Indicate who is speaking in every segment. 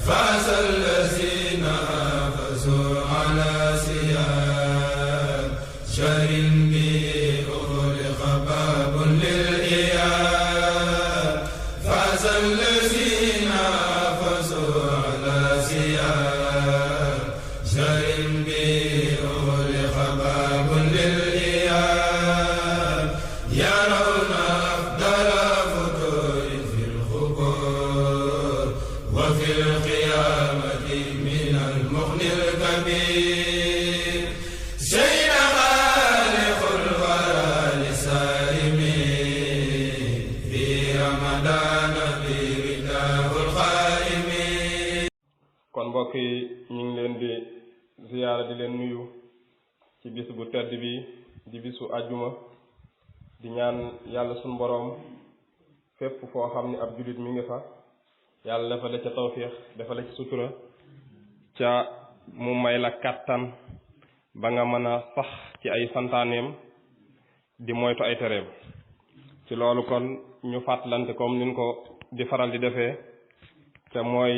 Speaker 1: فاز الذين حافظوا على سيار شهر به أغلق باب للإياب فاز الذين حافظوا على سيار شهر به أغلق باب للإياب يرون أفضل فتور في الخبور وفي القيامة من المغني الكبير شيء خالق الورى لسالمين في رمضان برداه الخائمين.
Speaker 2: kon mbokk yi ñu ngi leen di ziyaara di leen nuyu ci bis bu tedd bi di bisu àjjuma di ñaan yàlla sunu boroom fépp foo xam ni ab jullit mi ngi fa yàlla dafa la ca tawfiix dafa la ci sutura ca mu may la kàttan ba nga mën a sax ci ay santaaneem di moytu ay tereem ci loolu kon ñu fàttalante comme nin ko di faral di defee te mooy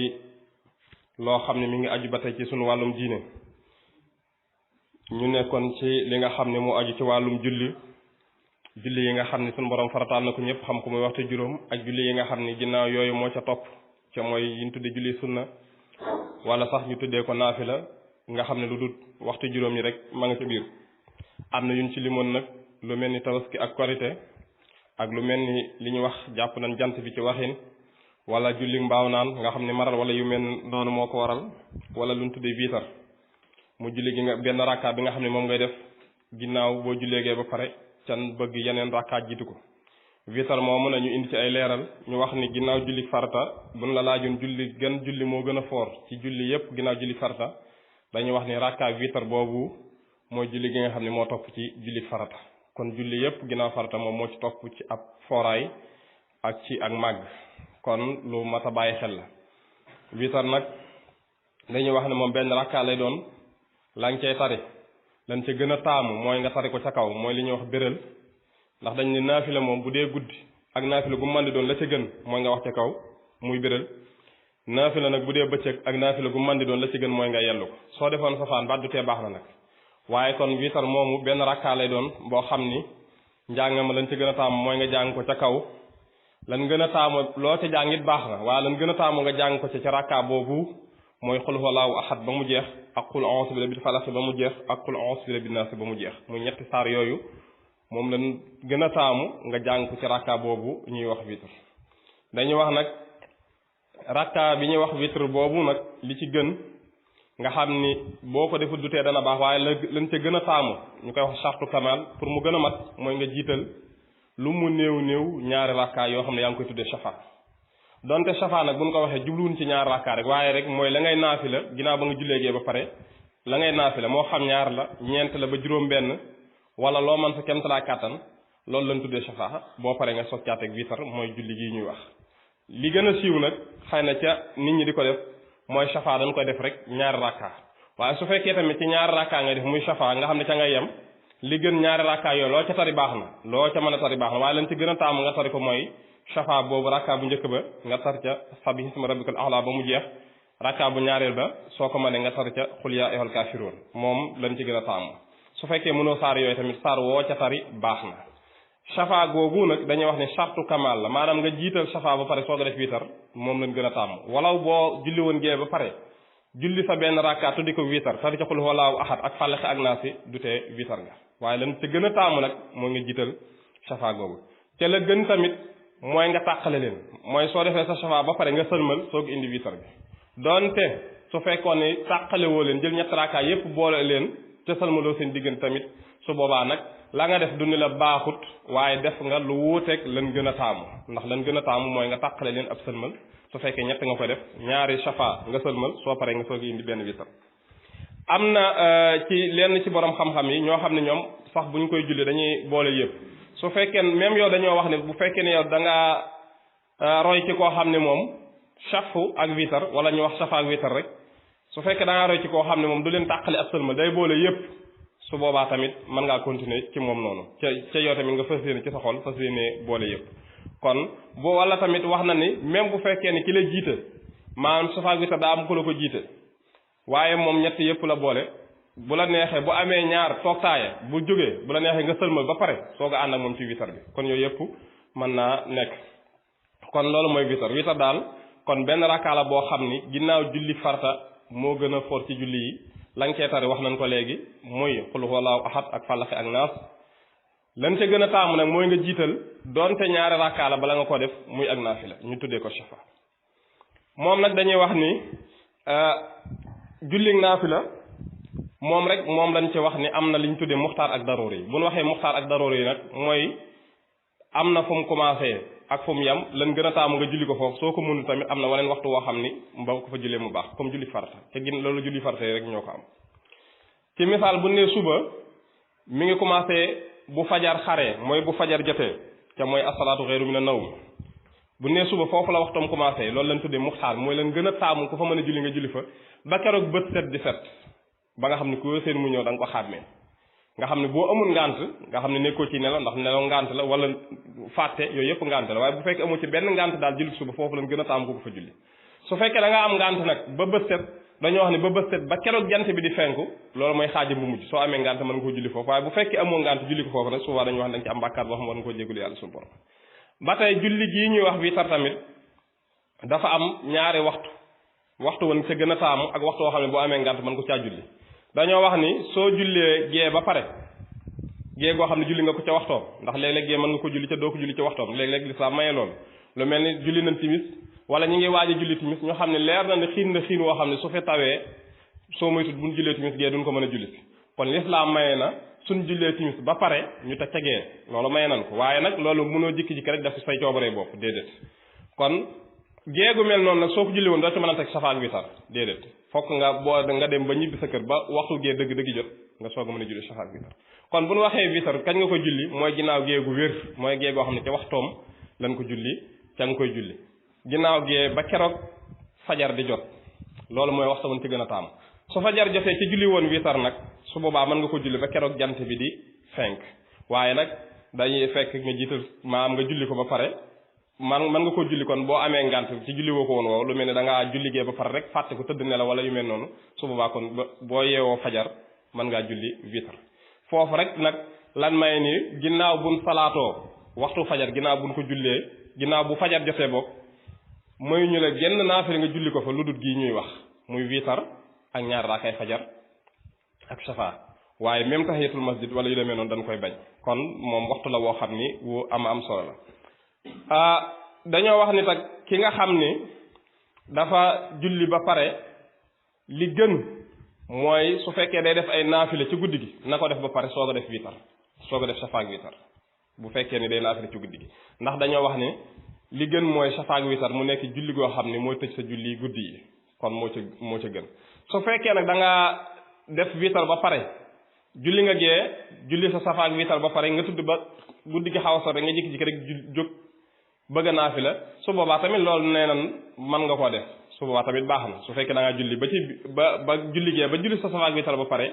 Speaker 2: loo xam ne mi ngi aju ba tey ci sunu wàllum diine ñu nekkoon ci li nga xam ne moo aju ci wàllum julli yi nga xam ne sunu borom farataal na ko ñëpp xam ko muy waxtu juróom ak julli yi nga xam ne ginnaaw yooyu moo ca topp ca mooy yi ñu tuddee julli sunna wala sax ñu tuddee ko naafila nga xam ne lu dul waxtu juróom yi rek ma nga ca biir am na yuñ ci limoon nag lu mel ni tabaski ak korite ak lu mel ni li ñu wax jàpp nañ jant bi ci waxin wala julli mbaaw naan nga xam ne maral wala yu mel noonu moo ko waral wala lu ñu tuddee wiitar mu julli gi nga benn rakka bi nga xam ne moom ngay def ginnaaw boo julleegee ba pare can bëgg yeneen rakkaat jiitu ko wiitar moomu na ñu indi ci ay leeral ñu wax ni ginnaaw julli farata buñ la laajoon julli moo gën a foor ci julli yépp ginnaaw julli farata dañuy wax ni rakkaat wiitar boobu mooy julli gi nga xam ne moo topp ci julli farata kon julli yépp ginnaaw farata moom moo ci topp ci ab fooraay ak ci ak màgg kon lu mat a bàyyi xel la wiitar nag dañuy wax ne moom benn rakkaa lay doon la nga cay tari lan ca gën a taamu mooy nga tari ko ca kaw mooy li ñuy wax béral ndax dañ ne naafila moom bu dee guddi ak naafila gu mën di doon la ca gën mooy nga wax ca kaw muy béral naafila nag bu dee bëccëg ak naafila gu mën di doon la ca gën mooy nga yellu ko soo defoon safaan ba du tee baax na nag waaye kon wiitar moomu benn rakkaa lay doon boo xam ni njàng ma lañ ca gën a taamu mooy nga jàng ko ca kaw lan gën a taamu loo ca jàng it baax na waaye lan gën a taamu nga jàng ko ca rakkaa boobu mooy xul huwallaahu ahad ba mu jeex ak xul a'uuzu bi rabbil falaq ba mu jeex ak xul a'uuzu bi rabbin naas ba mu jeex muy ñetti saar yooyu moom lañ gën a taamu nga jàng ko ci rakka boobu ñuy wax witr dañuy wax nag rakka bi ñuy wax witr boobu nag li ci gën nga xam ni boo ko defut dutee dana baax waaye lañ ca gën a taamu ñu koy wax sartu kamal pour mu gën a mat mooy nga jiital lu mu néew ñaari rakka yoo xam ne yaa ngi koy tuddee shafa donte shafa nag buñ ko waxee jubluwuñ ci ñaar rakka rek waaye rek mooy la ngay naafila ginnaaw ba nga julleegee ba pare la ngay naafila moo xam ñaar la ñeent la ba juróom benn wala loo mën sa kemtalaa kàttan loolu lañ tuddee shafa boo paree nga soccaateeg wiitar mooy julli gi ñuy wax li gën a siiw nag xëy na ca nit ñi di ko def mooy shafa dañ koy def rek ñaari rakka waaye su fekkee tamit ci ñaari rakka nga def muy shafa nga xam ne ca ngay yem li gën ñaari rakka yooyu loo ca tari baax na loo ca mën a tari baax na waaye lañ ci gën a taamu nga tari ko mooy shafa boobu rakka bu njëkk ba nga tar ca sabbihi isma rabbikal a'la ba mu jeex rakka bu ñaareel ba soo ko mënee nga tar ca xul yaa ayyuhal kaafiruun moom lañ ci gën a taamu su fekkee mënoo saar yooyu tamit saar woo ca tari baax na shafa googu nag dañuy wax ne sartu kamal la maanaam nga jiital shafa ba pare soog a def wiitar moom lañ gën a taamu walaw boo julli woon gee ba pare julli fa benn rakka tuddi ko wiitar tari ca xul huwallaahu ahad ak fàllaxi ak naasi du tee wiitar nga waaye lañ ca gën a taamu nag mooy nga jiital shafa googu ca la gën tamit mooy nga tàqale leen mooy soo defee sa shafa ba pare nga sëlmal soog indi wiitar bi donte su fekkoon ne tàqale woo leen jël ñett rakka yépp boole leen ca sëlmaloo seen diggante tamit su boobaa nag la nga def du ni la baaxut waaye def nga lu wuuteeg lan gën a taamu ndax lan gën a taamu mooy nga tàqale leen ab sëlmal su fekkee ñett nga koy def ñaari shafa nga sëlmal soo paree nga soog indi benn wiitar am na ci lenn ci borom xam-xam yi ñoo xam ne ñoom sax bu ñu koy julli dañuy boole yëpp su fekkee même yow dañoo wax ne bu fekkee ne yow da ngaa roy ci koo xam ne moom shafu ak wiitar wala ñu wax shafa ak wiitar rek su fekkee da ngaa roy ci koo xam ne moom du leen tàqale ab sëlmal day boole yëpp su boobaa tamit mën ngaa continuer ci moom noonu ca yow tamit nga fas yéene ci sa xol fas yéene boole yëpp kon boo wala tamit wax na ni même bu fekkee ne ki la jiite maanaam safa ak witar daa am ku la ko jiite waaye moom ñett yëpp la boole bu la neexee bu amee ñaar toog taaya bu jógee bu la neexee nga sëlmal ba pare soog a ànd ak moom ci witar bi kon yooyu yëpp mën naa nekk kon loolu mooy witar daal kon benn rakkaa la boo xam ni ginnaaw julli farta moo gën a fort ci julli yi lañ cee tari wax nañ ko léegi muy xul huwallaahu ahad ak fàllaxi ak naas lan ca gën a taamu nag mooy nga jiital doonte ñaari rakkaa la bala nga ko def muy ak naafila ñu tuddee ko shafa moom nag dañuy wax ni julli naafila moom rek moom lañ ci wax ni am na li ñu tuddee muxtaar ak daroori yi bu ñu waxee muxtaar ak daroori yi nag mooy am na fu mu commencé ak fu mu yem lan gën a taamu nga julli ko foofu soo ko mënul tamit am na waneen waxtu woo xam ni mbaa ko fa jullee mu baax comme julli farata te gin loolu julli farata yi rek ñoo ko am ci misaal bu ne suba mi ngi commencé bu fajar xaree mooy bu fajar jotee te mooy asalaatu xeyru mina nawm bu ne suba foofu la waxtoom commencé loolu lañ tuddee muxtaar mooy lan gën a taamu ku fa mën a julli nga julli fa ba keroog bët set di set ba nga xam ne ku seen mu ñëw da nga ko xàmmee nga xam ne boo amul ngànt nga xam ne nekkoo ci nelaw ndax nelaw ngànt la wala fàtte yooyu yëpp ngànt la waaye bu fekkee amu ci benn ngànt daal julli suba foofu lañ gën a taamu ko fa julli su fekkee da nga am ngànt nag ba bët set dañoo wax ne ba bët set ba keroog jant bi di fenku loolu mooy xaajam bu mujj soo amee ngànt mën nga koo julli foofu waaye bu fekkee amoo ngànt julli ko foofu nag souvent dañuy wax ne dañ ci am bàkkaar boo xam war nga koo jégalu yàlla suñu borom ba tey julli gii ñuy wax witar tamit dafa am ñaari waxtu woon ca gën a taamu ak waxtu woo xam ne boo amee ngànt mën ko caa julli dañoo wax ni soo jullee gee ba pare gee goo xam ne julli nga ko ca waxtoom ndax léeg-léeg gee mën nga ko julli ca doo ko julli ca waxtoom léeg-léeg lislaam maye loolu lu mel ni julli nañ timis wala ñi ngi waaj a julli timis ñoo xam ne leer na ne xiin woo xam ne su fi tawee soo moytut buñ jullee timis gee duñ ko mën a julli si kon lislaam maye na suñ jullee timis ba pare ñu teg ca gee loolu maye nañ ko waaye nag loolu mënoo jikki-jikki rek def si say coobaree bopp déedéet kon géegu mel noonu nag soo ko julli woon doo ci mën a teg safa ak witar déedéet fokk nga dem ba ñibbi sa kër ba waxtu gee dëgg jot nga soog a mën a julli safa ak witar kon bu ñu waxee witar kañ nga ko julli mooy ginnaaw géegu wér mooy géegoo xam ne ca waxtoom lañ ko julli ca nga koy julli ginnaaw gee ba keroog fajar di jot loolu mooy waxtu woon ci gën a taamu su fajar jotee ci julli woon witar nag su boobaa mën nga ko julli ba keroog jant bi di fenk waaye nag dañuy fekk nga jiital maam nga julli ko ba pare man nga ko julli kon boo amee ngant ci julli woo ko woon woow lu mel ne da ngaa julligee ba pare rek fàtte ko tëdd ne la wala yu mel noonu su boobaa kon boo yeewoo fajar mën ngaa julli witar foofu rek nag lan may ni ginnaaw buñ salaatoo waxtu fajar ginnaaw buñ ko jullee ginnaaw bu fajar jotee boog mooy ñu la genn naafila nga julli ko fa lu dul gii ñuy wax muy witar ak ñaar raakay fajar ak safa waaye même tahiyatul masjid wala yu demee noonu dañ koy bañ kon moom waxtu la woo xam ni wu am solo la dañoo wax ni tak ki nga xam ni dafa julli ba pare li gën mooy su fekkee day def ay naafile ci guddi gi na ko def ba pare soog a def witar soog a def safa ak witar bu fekkee ni day naafile ci guddi gi ndax dañoo wax ni li gën mooy safa ak witar mu nekk julli goo xam ni mooy tëj sa julli guddi yi kon moo ca gën su fekkee nag da nga def witar ba pare julli nga gee julli sa safa ak witar ba pare nga tudd ba guddi gi xaw a sore nga jékki-jékki rek jóg bëgg naa fi la su boobaa tamit loolu nee nan mën nga koo def su boobaa tamit baax na su fekkee da ngaa julli ba julli gee ba julli sa safa ak witar ba pare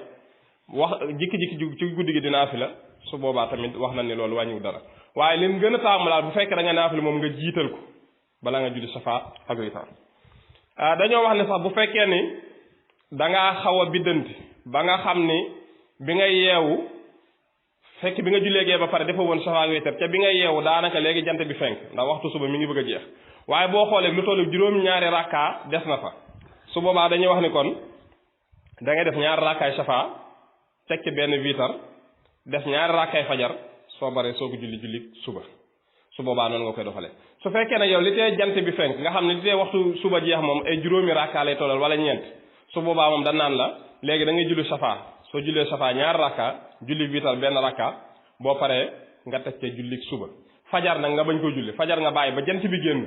Speaker 2: wax jikki-jikki ci guddi gi di naa fi la su boobaa tamit wax na ni loolu wàññiwu dara waaye lim gën a taamu laal bu fekkee da nga naa fi la moom nga jiital ko balaa nga julli safa ak witar dañoo wax ne sax bu fekkee ni da ngaa xaw a biddanti ba nga xam ni bi nga yeewu fekk bi nga jullee gee ba pare dafa woon safa ak witar ca bi nga yeewu daanaka léegi jant bi fenk ndax waxtu suba mi ngi bëgg a jeex waaye boo xoolee lu tollu juróom-ñaari rakka des na fa su boobaa dañuy wax ni kon da ngay def ñaari rakkaay safa teg ci benn witar def ñaari rakkaay fajar soo baree soo ko julli suba su boobaa noonu nga koy doxalee su fekkee ne yow li tee jant bi fenk nga xam ne li tee waxtu suba jeex moom ay juróomi rakka lay tollal wala ñeent su boobaa moom dañ naan la léegi da ngay julli safa soo jullee safa ñaari rakka julli witar benn rakka boo paree nga teg ca julli suba fajar nag nga bañ ko julli fajar nga bàyyi ba jant bi génn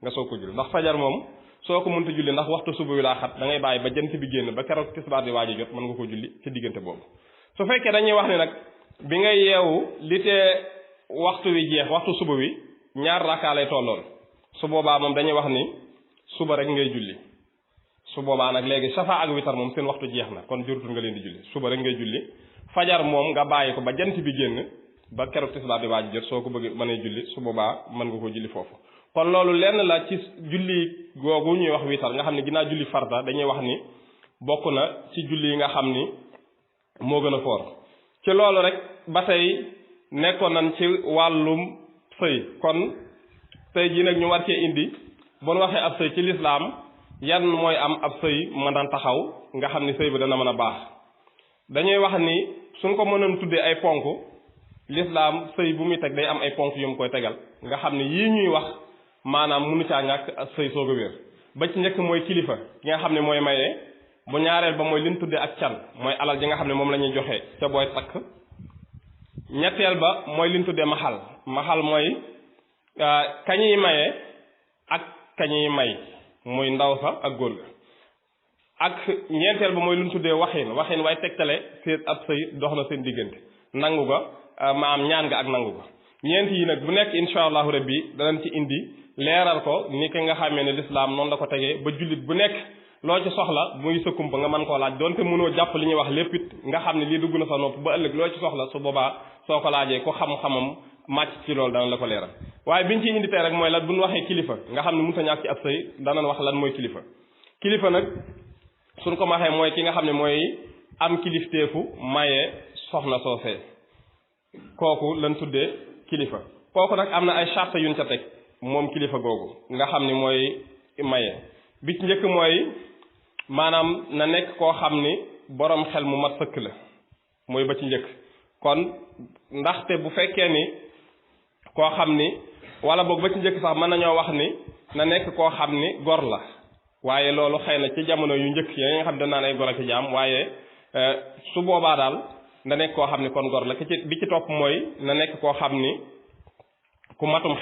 Speaker 2: nga soog ko julli ndax fajar moom soo ko mënta julli ndax waxtu suba wi laa xat da ngay bàyyi ba jant bi génn ba keroog tisbaar di waaj a jot mën nga ko julli ci diggante boobu su fekkee dañuy wax ni nag bi nga yeewu li tee waxtu wi jeex waxtu suba wi ñaar rakka lay tolloon su boobaa moom dañuy wax ni suba rek ngay julli su boobaa nag léegi safa ak witar moom seen waxtu jeex na kon jurutul nga leen di julli suba rek ngay julli fajar moom nga bàyyi ko ba jant bi génn ba keroog tisbaar di waaj jot soo ko bëgg mën a julli su boobaa mën nga ko julli foofu kon loolu lenn la ci julli googu ñuy wax witar nga xam ne ginnaaw julli farda dañuy wax ni bokk na ci julli yi nga xam ni moo gën a foor ci loolu rek ba tey nekkoon nañ ci wàllum sëy kon sëy ji nag ñu war cee indi bu ñu waxee ab sëy ci lislaam yan mooy am ab sëy mën daan taxaw nga xam ni sëy bi dana mën a baax dañuy wax ni suñ ko mënoon tuddee ay ponk lislaam sëy bu muy teg day am ay ponk yu mu koy tegal nga xam ne yii ñuy wax maanaam mënu caa ñàkk ak sëy soog a wér ba ci njëkk mooy kilifa ki nga xam ne mooy maye bu ñaareel ba mooy li ñu tuddee ak can mooy alal ji nga xam ne moom la ñuy joxe ca booy takk ñetteel ba mooy li ñu tuddee maxal mooy kañuy maye ak kañuy may muy ndaw sa ak góor ga ak ñeenteel ba mooy lu ñu tuddee waxin waaye tegtale seen ab sëy dox na seen diggante nangu ga maam ñaan nga ak nangu ga ñeent yi nag bu nekk insha allahu rabbi danañ ci indi leeral ko ni ki nga xamee ne lislaam noonu la ko tegee ba jullit bu nekk loo ci soxla muy sa kumpa nga mën koo laaj donte mënoo jàpp li ñuy wax lépp it nga xam ne lii dugg na sa nopp ba ëllëg loo ci soxla su boobaa soo ko laajee ku xam-xamam màcc ci loolu dana la ko leeral waaye biñ ciy indi tey rek mooy lan bu ñu waxee kilifa nga xam ne mënut a ñàkk ci ab sëy danañ wax lan mooy kilifa nag suñ ko waxee mooy ki nga xam ne mooy am kilifteefu maye soxna soosee kooku lan tuddee kilifa kooku nag am na ay charte yuñ ca teg moom kilifa googu nga xam ni mooy maye bi ci njëkk mooy maanaam na nekk koo xam ni boroom xel mu mat sëkk la mooy ba ci njëkk kon ndaxte bu fekkee ni koo xam ni wala boog ba ci njëkk sax mën nañoo wax ni na nekk koo xam ni gor la waaye loolu xëy na ci jamono yu njëkk yi nga xam ne danaa ay gor ak jaam waaye su boobaa daal na nekk koo xam ni kon gor la bi ci topp mooy na nekk koo xam ni ku matum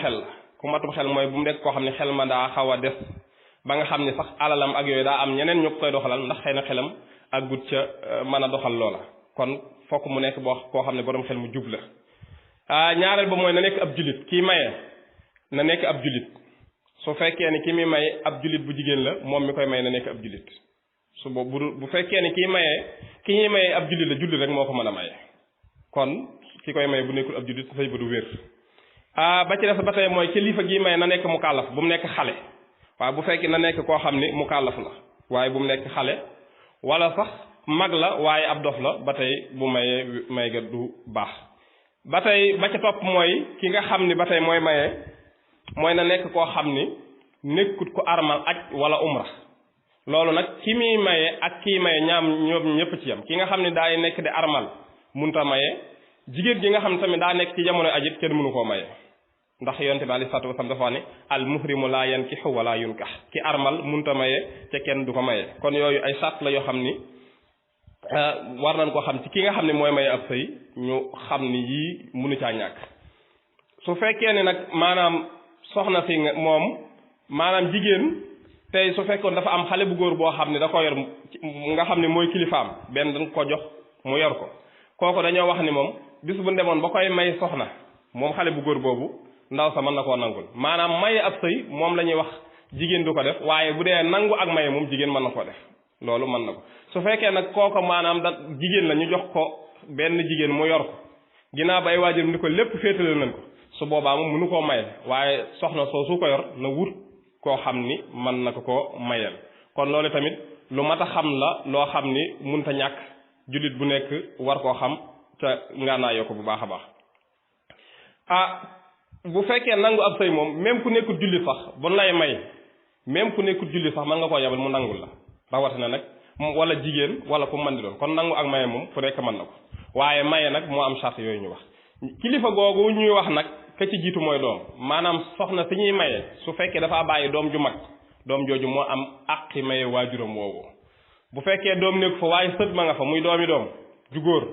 Speaker 2: xel mooy bu mu nekk koo xam ne xel ma daa xaw a des ba nga xam ne sax alalam ak yooyu daa am ñeneen ñu koy doxalal ndax xëy na xelam ak gut ca mën a doxal loola kon fokk mu nekk boo koo xam ne borom xel mu jub la ñaareel ba mooy na nekk ab julit kii maye na nekk ab julit su fekkee ni ki muy may ab julit bu jigéen la moom mi koy may na nekk ab julit su boobu bu fekkee ni ki ñuy maye ab julit la julit rek moo ko mën a maye kon ki koy maye bu nekkul ab julit sëy ba du wér ba ci des ba tey mooy kilifa gi maye na nekk mu kàllaf bu mu nekk xale waaye bu fekkee na nekk koo xam ni mu kàllaf la waaye bu mu nekk xale wala sax mag la waaye ab dof la ba tey bu mayee may ga du baax ba tey ba ca topp mooy ki nga xam ni ba tey mooy maye mooy na nekk koo xam ni nekkut ku armal aj wala umra loolu nag ki muy maye ak kii maye ñoom ñëpp ci yam ki nga xam ne daay nekk di armal munta maye jigéen gi nga xam ne tamit daa nekk ci jamono ajit kenn mënu koo maye ndax yonte bi alayhi salaatu wasalaam dafa wax ne al muhrimu laa yankihu wala yunkax ki armal munta maye te kenn du ko maye kon yooyu ay sàrt la yoo xam ni war nañ ko xam ci ki nga xam ne mooy maye ab sëy ñu xam ni yii mënu caa ñàkk su fekkee ne nag maanaam soxna si moom maanaam jigéen tey su fekkoon dafa am xale bu góor boo xam ne da ko yor nga xam ne mooy kilifaam benn dañ ko jox mu yor ko kooku dañoo wax ni moom bis bu demoon ba koy may soxna moom xale bu góor boobu ndaw sa mën na koo nangul maanaam maye ab sëy moom la ñuy wax jigéen du ko def waaye bu dee nangu ak maye moom jigéen mën na koo def loolu mën na ko su fekkee nag kooku maanaam da jigéen la ñu jox ko benn jigéen mu yor ko ginnaaw ba ay waajuram ni ko lépp féetale nañ ko su boobaa moom mënu koo maye waaye soxna soo su ko yor na wut koo xam ni mën na ko koo mayal kon loolu tamit lu mat a xam la loo xam ni munta ñàkk jullit bu nekk war koo xam te ngaanaayoo ko bu baax a baax bu fekkee nangu ab sëy moom même ku nekkul jullit sax bu lay may même ku nekkul jullit sax mën nga koo yabal mu nangul la rawatina nag wala jigéen wala ku mën di doon kon nangu ak maye moom fu nekk mën na ko waaye maye nag moo am charte yooyu ñu wax kilifa googu ñuy wax nag ka ci jiitu mooy doom maanaam soxna si ñuy maye su fekkee dafaa bàyyi doom ju mag doom jooju moo am àqi maye waajuram woowu bu fekkee doom nekku fa waaye sët ma nga fa muy doomi doom ju góor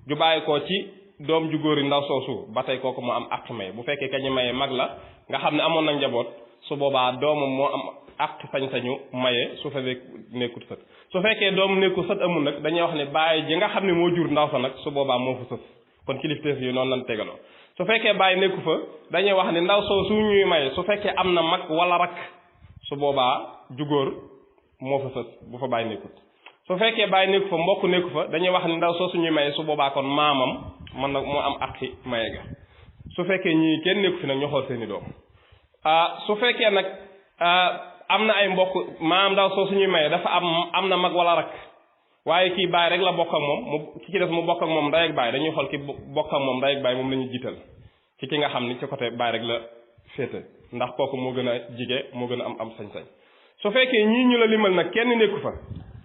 Speaker 2: ju bàyyi ko ci doom ju góor yi ndaw soosu ba tey kooku moo am àqi maye bu fekkee kañu maye mag la nga xam ne amoon na njaboot su boobaa doomam moo am àq sañ-sañu maye su fekkee nekkut sët su fekkee doom nekkul sët amul nag dañuy wax ne bàyyi ji nga xam ne moo jur ndaw sa nag su boobaa moo fa sës kon kilifteef yi noonu lañ tegaloo su fekkee bàyyi nekku fa dañuy wax ne ndaw soo su ñuy maye su fekkee am na mag wala rakk su boobaa ju góor moo fa sës bu fa bàyyi nekkut su fekkee bàyyi nekku fa mbokk nekku fa dañuy wax ne ndaw soo suñuy maye su boobaa kon maamam man nag moo am àqi maye ga su fekkee ñii kenn nekku fi nag ñu xool seeni doom su fekkee nag am na ay mbokk maanaam ndaw soo suñuy maye dafa am na mag wala rak waaye kii baay rek la bokk ak moom mu ki ci des mu bokk ak moom ndey ak baay dañuy xool ki bokk ak moom ndey ak baay moom la ñuy jiital ci ki nga xam ni ci côté baay rek la féete ndax kooku moo gën a jige moo gën a am sañ-sañ su fekkee ñii ñu la limal nag kenn nekku fa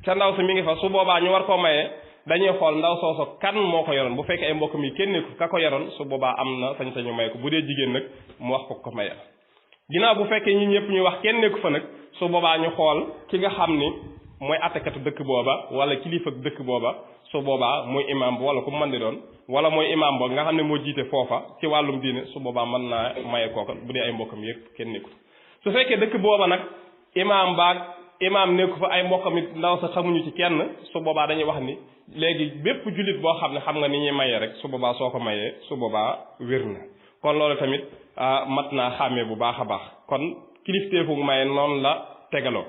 Speaker 2: ca ndaw si mi ngi fa su boobaa ñu war koo mayee dañuy xool ndaw sooso kan moo ko yoroon bu fekkee ay mbokk mi kenn nekku ka ko yoroon su boobaa am na sañ-sañu may ko bu dee jigéen nag mu wax ko mayal ginnaaw bu fekkee ñi ñëpp ñu wax kenn nekku fa nag su boobaa ñu xool ki nga xam ni mooy attekatu dëkk booba wala kilifa dëkk booba su boobaa mooy imam ba wala ku mën di doon wala mooy imam ba nga xam ne moo jiite foofa ci wàllum diine su boobaa mën naa maye kooka bu dee ay mbokkam yëpp kenn nekku su fekkee dëkk booba nag imam nekku fa ay mbokkam it ndaw sa xamuñu ci kenn su boobaa dañuy wax ni léegi bépp jullit boo xam ne xam nga ni ñuy mayee rek su boobaa soo ko mayee su boobaa wér na kon loolu tamit mat naa xàmmee bu baax a baax kon kilifteefu maye noonu la tegaloo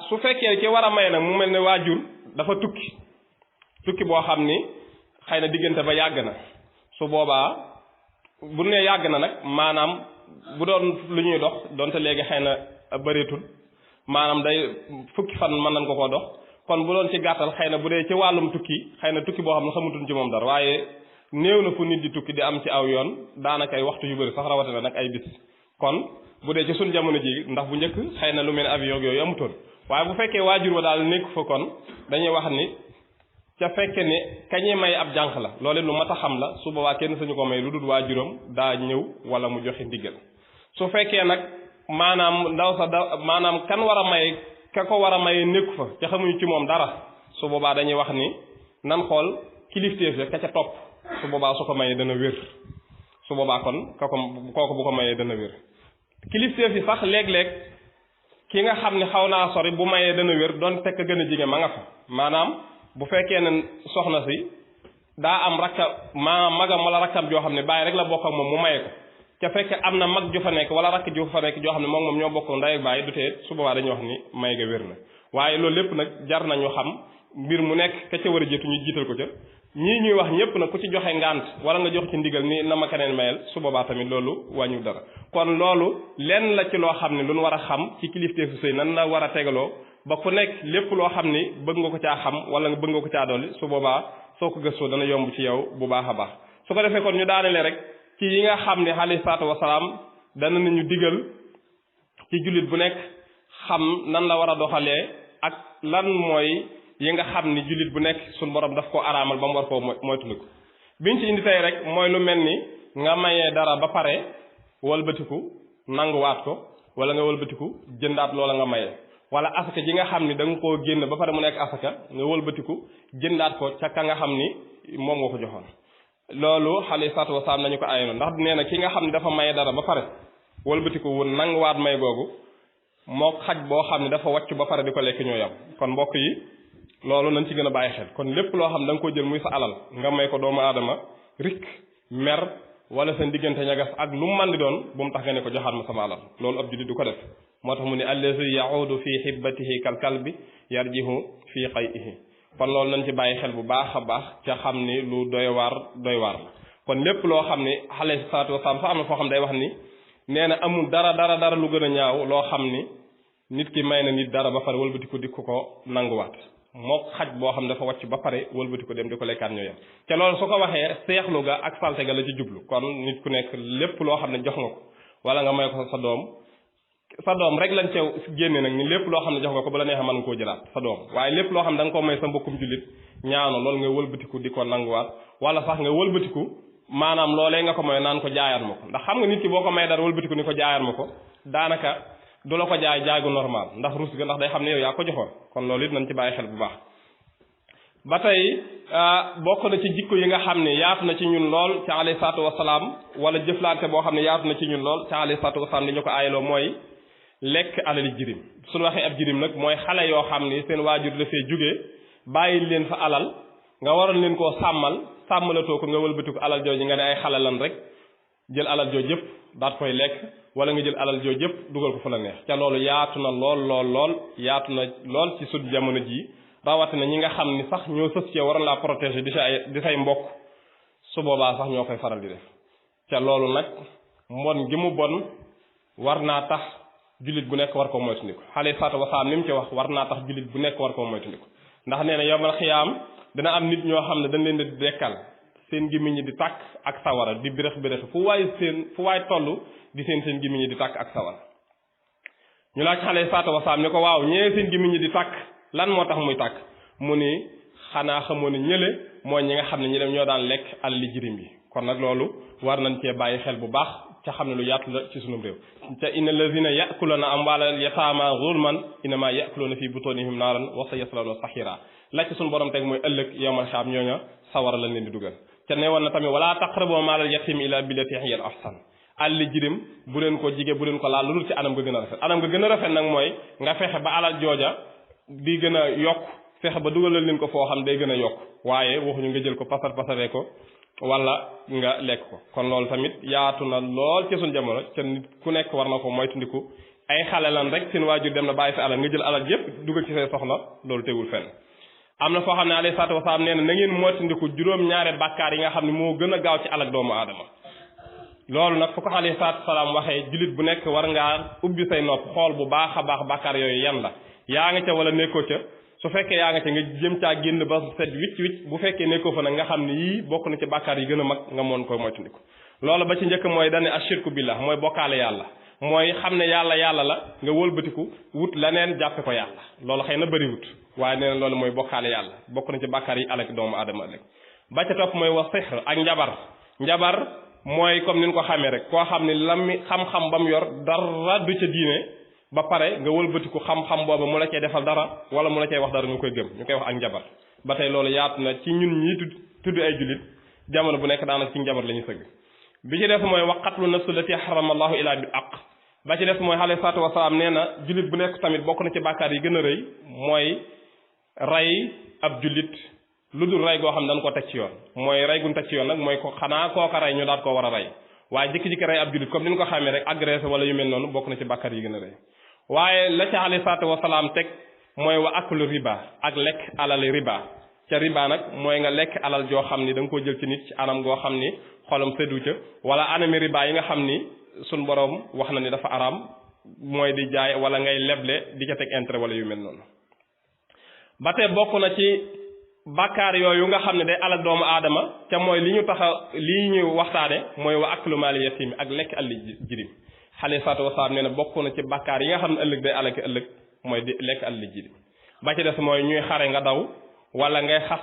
Speaker 2: su fekkee ci war a maye nag mu mel ne waajur dafa tukki boo xam ni xëy na diggante ba yàgg na su boobaa bu ne yàgg na nag maanaam bu doon lu ñuy dox donte léegi xëy na bëreetul maanaam day fukki fan mën nañ ko koo dox kon bu doon ci gàttal xëy na bu dee ci wàllum tukki xëy na tukki boo xam ne xamutuñ ci moom dara waaye néew na fu nit di tukki di am ci aw yoon daanaka ay waxtu yu bëri sax rawatina nag ay bis kon bu dee ci suñ jamono ji ndax bu njëkk xëy na lu mel ne avion yooyu amutoon waaye bu fekkee waajur wa daal nekk fa kon dañuy wax ni ca fekke ne kañuy may ab jànq la loolu lu mat a xam la su boobaa kenn sañu ko may lu dul waajuram daa ñëw wala mu joxe ndigal su fekkee nag maanaam ndaw sa maanaam kan war a may ka ko war a maye nekku fa ca xamuñu ci moom dara su boobaa dañuy wax ni nan xool kilifteef ya ka ca topp su boobaa su ko mayee dana wér su boobaa kon kooku bu ko mayee dana wér kilifteef yi sax léeg-léeg ki nga xam ne xaw naa sori bu mayee dana wér doon fekk gën a jige ma nga fa maanaam bu fekkee ne soxna si daa am rakka maanaam magam wala rakkam joo xam ne bàyyi rek la bokk ak moom mu maye ko ca fekk am na mag ju fa nekk wala rakk ju fa nekk joo xam ne moom ñoo bokk ndey ak bàyyi du tee su boobaa dañuy wax ni may ga wér na waaye loolu lépp nag jar nañu xam mbir mu nekk ka ca war a jiitu ñu jiital ko ca ñii ñuy wax ñëpp nag ku ci joxe ngànt wala nga jox ci ndigal ni na ma keneen mayel su boobaa tamit loolu wàññu dara kon loolu lenn la ci loo xam ne lu ñu war a xam ci kilifteefu sëy nan la war a tegaloo ba ku nekk lépp loo xam ni bëgg nga ko caa xam wala nga bëgg nga ko caa dolli su boobaa soo ko gëstoo dana yomb ci yow bu baax a baax su ko defee kon ñu daanele rek ci yi nga xam ne alayhi salaatu wasalaam dana nañu digal ci jullit bu nekk xam nan la war a doxalee ak lan mooy yi nga xam ni jullit bu nekk suñu borom daf koo araamal ba mu war koo moytandiku biñ ci indi tey rek mooy lu mel ni nga mayee dara ba pare walbatiku nanguwaat ko wala nga walbatiku jëndaat loola nga mayee wala asaka ji nga xam ni da nga koo génn ba pare mu nekk asaka nga walbatiku jëndaat ko ca ka nga xam ni moom nga ko joxoon loolu alayhi salaatu wasalaam nañu ko aynoon ndax nee na ki nga xam ne dafa maye dara ba pare walbatiku wu nanguwaat may googu moo xaj boo xam ne dafa wàcc ba pare di ko lekk ñoo yam kon mbokk yi loolu nañ ci gën a bàyyi xel kon lépp loo xam da nga ko jël muy sa alal nga may ko doomu aadama rik mer wala seen diggante ñagas ak lu mu mën di doon bu mu tax nga ne ko joxaat ma sama alal loolu ab jullit du ko def moo tax mu ne allazi yaudu fi hibbatihi kal kalbi yarjihu fi qay'ihi kon loolu nañ ci bàyyi xel bu baax a baax ca xam ni lu doy waar la kon lépp loo xam ni alayhi salaatu wasalaam sax am na foo xam day wax ni nee na amul dara lu gën a ñaaw loo xam ni nit ki may na nit dara ba pare wëlbatiku di ko nanguwaat moo xaj boo xam ne dafa wàcc ba pare wëlbati ko dem di ko lekkaat ñoo yem te loolu su ko waxee seexlu ga ak salte ga la ci jublu kon nit ku nekk lépp loo xam ne jox nga ko wala nga may ko sa doom rek lañ ceew génne nag ni lépp loo xam ne jox nga ko ba la neexee mën nga koo jëlaat sa doom waaye lépp loo xam ne da nga ko may sa mbokkum jullit ñaano loolu nga wëlbatiku di ko nanguwaat wala sax nga wëlbatiku maanaam loolee nga ko may naan ko jaayaat ma ko ndax xam nga nit ki boo ko may dara wëlbatiku ni ko jaayaat ma ko daanaka du la ko jaay gu normal ndax rus ga ndax day xam ne yow yaa ko joxoon kon loolu it nañ ci bàyyi xel bu baax ba tey bokk na ci jikko yi nga xam ne yaatu na ci ñun lool ci alayhi salaatu wasalaam wala jëflante boo xam ne yaatu na ci ñun lool ci alayhi salaatu wasalaam li ñu ko aayaloo mooy lekk alali jirim suñu waxee ab jirim nag mooy xale yoo xam ni seen waajur dafee jógee bàyyi leen fa alal nga waroon leen koo sàmmalatoo ko nga wëlbatiku alal jooju nga ne ay xale lan rek jël alal jooju yëpp daat koy lekk wala nga jël alal jooju yëpp dugal ko fa la neex ca loolu yaatu na lool yaatu na lool ci suñu jamono ji rawatina ñi nga xam ni sax ñoo sës ci waroon laa protéger di say mbokk su boobaa sax ñoo koy faral di def ca loolu nag mbon gi mu bon war naa tax jullit bu nekk war koo moytandiku alayhi salaatu wasalaam ni mu ci wax war naa tax jullit bu nekk war koo moytandiku ndax nee na yawmal xiyaam dina am nit ñoo xam ne dañ leen di dekkal seen gémmiñ ñi di tàkk ak sawara di birex birex fu waay toll di seen gémmiñ ñi di tàkk ak sawara ñu laaj alayhi salaatu wasalaam ne ko waaw ñee seen gémmiñ ñi di tàkk lan moo tax muy tàkk mu ni xanaa xamoo ne ñële mooy ñi nga xam ne ñi dem ñoo daan lekk alali jirim yi kon nag loolu war nañ cee bàyyi xel bu baax ca xam ne lu yaatu la ci sunu réew te inna lazina yakuluna amwaalal yataama zulman innama yakuluna fi butunihim naaran wa sayaslawna sa'ira la ci sunu borom teg mooy ëllëg yawmal xiyaam ñooña sawara lañ leen di dugal te ne woon na tamit wala taqrabu maalal yatim illa billati hiya al ahsan alali jirim bu leen ko jige bu leen ko laal lu dul ci anam nga gën a rafet anam nga gën a rafet nag mooy nga fexe ba alal jooja di gën a yokk fexe ba dugalal leen ko foo xam day gën a yokk waaye waxuñu nga jël ko pasaree ko wala nga lekk ko kon loolu tamit yaatu na lool ci suñ jamono te nit ku nekk war na ko moytandiku ay xale lan rek seen waajur dem na bàyyi fi alal nga jël alal yépp dugal ci say soxla loolu tegul fenn am na foo xam ne alayhi salaatu wasalaam nee na ngeen moytandiku juróom-ñaari bàkkaar yi nga xam ne moo gën a gaaw ci alal doomu aadama loolu nag fu ko alayhi salaatu wasalaam waxee jullit bu nekk war ngaa ubbi say nopp xool bu baax a baax bàkkaar yooyu yan la yaa nga ca wala nekkoo ca su fekkee yaa nga ca nga jëm caa génn ba set wicc bu fekkee nekkoo fa nag nga xam ne yii bokk na ci bàkkaar yi gën a mag nga mën koy moytandiku loolu ba ci njëkk mooy dane ashirku billah mooy bokkaale yàlla mooy xam ne yàlla la nga wëlbatiku wut leneen jàppe ko yàlla loolu xëy na bëriwut waaye nee na loolu mooy bokkaale yàlla bokk na ci bàkkaar yi alak doomu aadama ëllëg ba ca topp mooy wax sihr ak njabar mooy comme ni ñu ko xamee rek koo xam ne lam xam-xam ba mu yor dara du ca diine ba pare nga wëlbatiku xam-xam booba mu la cay defal dara wala mu la cay wax dara nga koy gëm ñu koy wax ak njabar ba tey loolu yaatu na ci ñun ñii tudd ay jullit jamono bu nekk daanaka ci njabar la ñu sëgg bi ci def mooy waqatlu nafsu lati harrama allahu illa bil haqq ba ci def mooy alayhi salaatu wasalaam nee na jullit bu nekk tamit bokk na ci bàkkaar yi gën a rëy mooy rey ab jullit lu dul rey goo xam ne dañ ko teg ci yoon mooy rey gun teg ci yoon nag mooy ko xanaa kooka rey ñu daal koo war a rey waaye jikki-jikki rey ab jullit comme ni ñu ko xamee rek agressé wala yu mel noonu bokk na ci bàkkaar yi gën a rëy waaye la ca alayhi salaatu wasalaam teg mooy wa aklu riba ak lekk alal riba ca riba nag mooy nga lekk alal joo xam ni da nga koo jël ci nit ci anam goo xam ni xolam seddu ca wala anami riba yi nga xam ni suñ boroom wax na ni dafa araam mooy di jaay wala ngay leble di ca teg intérêt wala yu mel noonu ba tey bokk na ci bàkkaar yooyu nga xam ne day alal doomu aadama ca mooy li ñu lii ñu waxtaane mooy wa aklu maali yatim ak lekk alli jirim alayhi salaatu wasalaam nee na bokk na ci bàkkaar yi nga xam ne ëllëg day alaki ëllëg mooy di lekk alli jirim ba ci des mooy ñuy xare nga daw wala ngay xas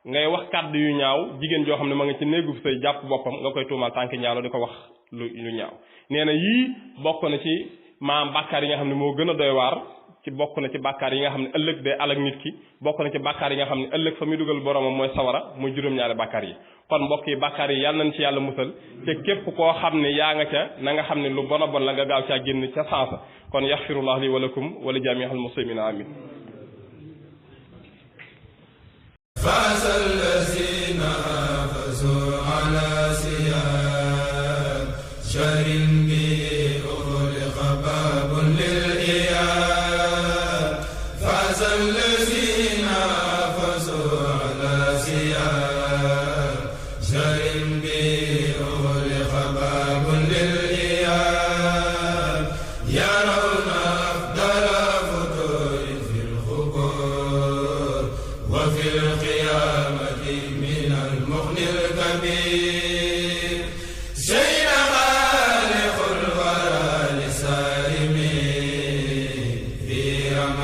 Speaker 2: ngay wax kàddu yu ñaaw jigéen joo xam ne ma nga ci néegu say jàpp boppam nga koy tuumal tànk ñaaw di ko wax lu ñaaw nee na yii bokk na ci maam bàkkaar yi nga xam ne moo gën a doy waar ci bokk na ci bàkkaar yi nga xam ne ëllëg day alak nit ki bokk na ci bàkkaar yi nga xam ne ëllëg fa muy dugal boromam mooy sawara muy juróom-ñaari bàkkaar yi kon mbokk yi bàkkaar yi yàlla nañ ci yàlla musal te képp koo xam ne yaa nga ca na nga xam ne lu bon a bon la nga gaaw caa génn ca sansa kon yaxfirullah li wa lakum wa li jamiihal muslimina amin